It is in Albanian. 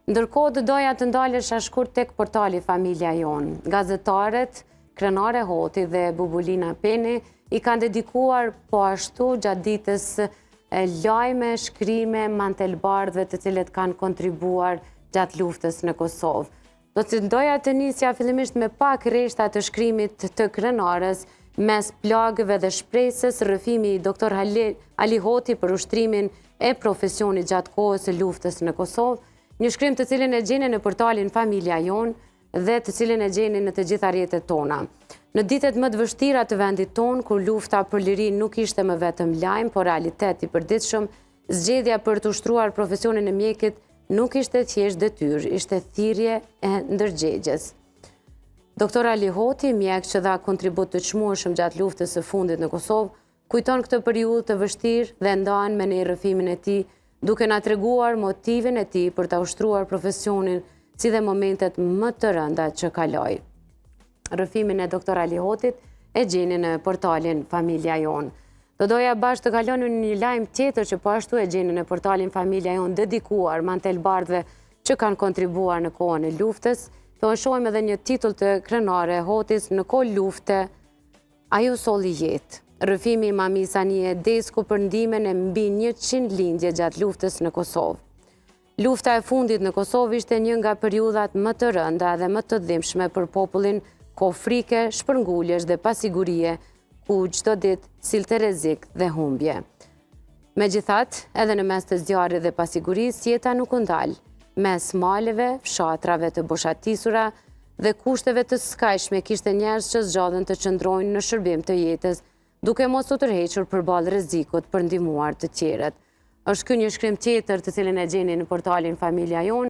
Ndërkohë do doja të ndalesha shkurt tek portali Familja Jonë. Gazetaret Krenare Hoti dhe Bubulina Peni i kanë dedikuar po ashtu gjatë ditës lajme, shkrime, mantelbardhëve të cilët kanë kontribuar gjatë luftës në Kosovë. Do të doja të nisja fillimisht me pak rreshta të shkrimit të Krenares mes plagëve dhe shpresës, rrëfimi i Dr. Ali Hoti për ushtrimin e profesionit gjatë kohës së luftës në Kosovë, një shkrim të cilin e gjeni në portalin Familja Jonë dhe të cilin e gjeni në të gjitha rrjetet tona. Në ditët më të vështira të vendit tonë, kur lufta për liri nuk ishte më vetëm lajm, por realitet i përditshëm, Zgjedhja për të ushtruar profesionin e mjekit nuk ishte thjesht detyrë, ishte thirrje e ndërgjegjes. Doktor Ali Hoti, mjek që dha kontribut të çmueshëm gjatë luftës së fundit në Kosovë, kujton këtë periudhë të vështirë dhe ndan me ne rrëfimin e tij, duke na treguar motivin e tij për ta ushtruar profesionin si dhe momentet më të rënda që kaloi. Rrëfimin e Doktor Ali Hotit e gjeni në portalin Familja Jonë. Do doja bashkë të kalonim në një lajm tjetër që po ashtu e gjeni në portalin Familja Jonë dedikuar mantelbardhëve që kanë kontribuar në kohën e luftës. Të shohim edhe një titull të Krenare Hotit në kohë lufte, Ajo solli jetë. Rrëfimi i mamisë Anije Desku për ndihmën e mbi 100 lindje gjatë luftës në Kosovë. Lufta e fundit në Kosovë ishte një nga periudhat më të rënda dhe më të dhimbshme për popullin, kohë frike, shpërnguljesh dhe pasigurie, ku çdo ditë sillte rrezik dhe humbje. Megjithatë, edhe në mes të zjarrit dhe pasigurisë, jeta nuk u ndal. Mes maleve, fshatrave të boshatisura dhe kushteve të skajshme kishte njerëz që zgjodhën të qëndrojnë në shërbim të jetës, duke mos u tërhequr përballë rrezikut për ndihmuar të tjerët. Është ky një shkrim tjetër të cilin e gjeni në portalin Familja Jonë.